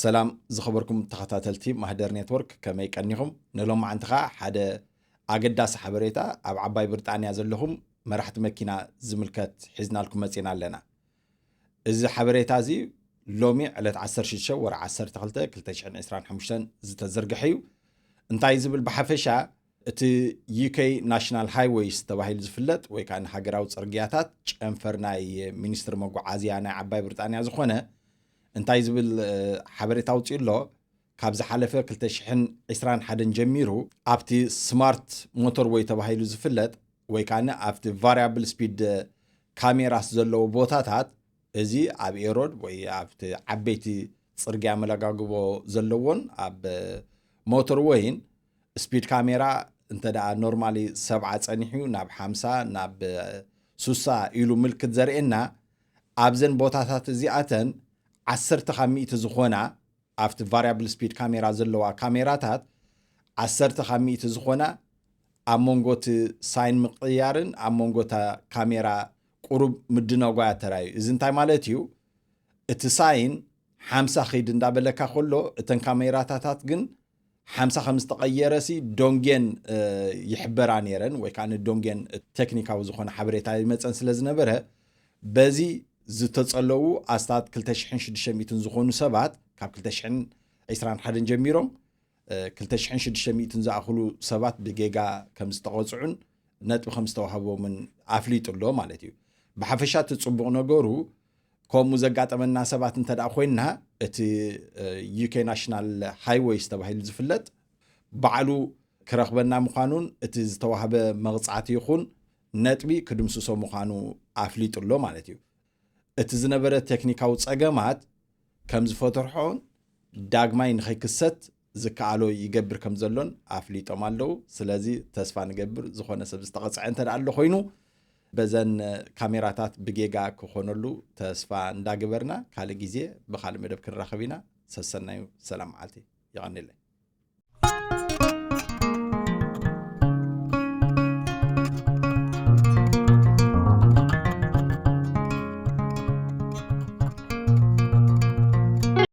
ሰላም ዝኸበርኩም ተኸታተልቲ ማህደር ኔትወርክ፣ ከመይ ቀኒኹም? ንሎማዓንቲ ኸዓ ሓደ ኣገዳሲ ሓበሬታ ኣብ ዓባይ ብሪጣንያ ዘለኹም መራሕቲ መኪና ዝምልከት ሒዝናልኩም መጺና ኣለና። እዚ ሓበሬታ እዚ ሎሚ ዕለት ዓሰርተ ሽዱሽተ ወርሒ ዓሰርተ ክልተ ክልተ ሽሕን ዕስራን ሓሙሽተን ዝተዘርግሐ እዩ። እንታይ ዝብል ብሓፈሻ፣ እቲ ዩ ኬ ናሽናል ሃይዌይስ ተባሂሉ ዝፍለጥ ወይ ከዓ ሃገራዊ ጽርግያታት ጨንፈር ናይ ሚኒስትሪ መጓዓዝያ ናይ ዓባይ ብሪጣንያ ዝኾነ እንታይ ዝብል ሓበሬታ ኣውፅኡ ኣሎ? ካብ ዝሓለፈ ክልተ ሽሕን ዕስራን ሓደን ጀሚሩ ኣብቲ ስማርት ሞተርወይ ተባሂሉ ዝፍለጥ ወይ ከዓ ኣብቲ ቫሪያብል ስፒድ ካሜራስ ዘለዎ ቦታታት፣ እዚ ኣብ ኤሮድ ወይ ኣብቲ ዓበይቲ ፅርግያ መለጋግቦ ዘለዎን ኣብ ሞተርወይን ስፒድ ካሜራ እንተ ደኣ ኖርማሊ ሰብዓ ጸኒሑ ናብ ሓምሳ ናብ ሱሳ ኢሉ ምልክት ዘርእየና፣ ኣብዘን ቦታታት እዚኣተን ዓሰርተ ካብ ሚእቲ ዝኾና ኣብቲ ቫሪያብል ስፒድ ካሜራ ዘለዋ ካሜራታት ዓሰርተ ካብ ሚእቲ ዝኾና ኣብ መንጎ እቲ ሳይን ምቕያርን ኣብ መንጎ እታ ካሜራ ቁሩብ ምድናጓያ ተራዩ። እዚ እንታይ ማለት እዩ? እቲ ሳይን ሓምሳ ኺድ እንዳበለካ ከሎ እተን ካሜራታታት ግን ሓምሳ ከም ዝተቐየረ ሲ ዶንጌን ይሕበራ ነይረን ወይ ከዓ ንዶንጌን ቴክኒካዊ ዝኾነ ሓበሬታ ይመፀን ስለ ዝነበረ በዚ ዝተፀለዉ ኣስታት ክልተ ሽሕን ሽዱሽተ ሚእትን ዝኾኑ ሰባት ካብ ክልተ ሽሕን ዕስራን ሓደን ጀሚሮም ክልተ ሽሕን ሽዱሽተ ሚእትን ዝኣኽሉ ሰባት ብጌጋ ከም ዝተቐፅዑን ነጥቢ ከም ዝተዋህቦምን ኣፍሊጡ ኣሎ ማለት እዩ። ብሓፈሻ እቲ ፅቡቕ ነገሩ ከምኡ ዘጋጠመና ሰባት እንተ ደኣ ኮይንና እቲ ዩ ኬ ናሽናል ሃይዌይስ ተባሂሉ ዝፍለጥ ባዕሉ ክረኽበና ምዃኑን እቲ ዝተዋህበ መቕፃዕቲ ይኹን ነጥቢ ክድምስሶ ምዃኑ ኣፍሊጡ ኣሎ ማለት እዩ። እቲ ዝነበረ ቴክኒካዊ ጸገማት ከም ዝፈትርሖን ዳግማይ ንኸይክሰት ዝከኣሎ ይገብር ከም ዘሎን ኣፍሊጦም ኣለዉ። ስለዚ ተስፋ ንገብር ዝኾነ ሰብ ዝተቐጽዐ እንተ ደኣ ኣሎ ኮይኑ በዘን ካሜራታት ብጌጋ ክኾነሉ ተስፋ እንዳገበርና ካልእ ግዜ ብኻልእ መደብ ክንራኸብ ኢና። ሰሰናዩ ሰላም መዓልቲ። የቐንየለይ።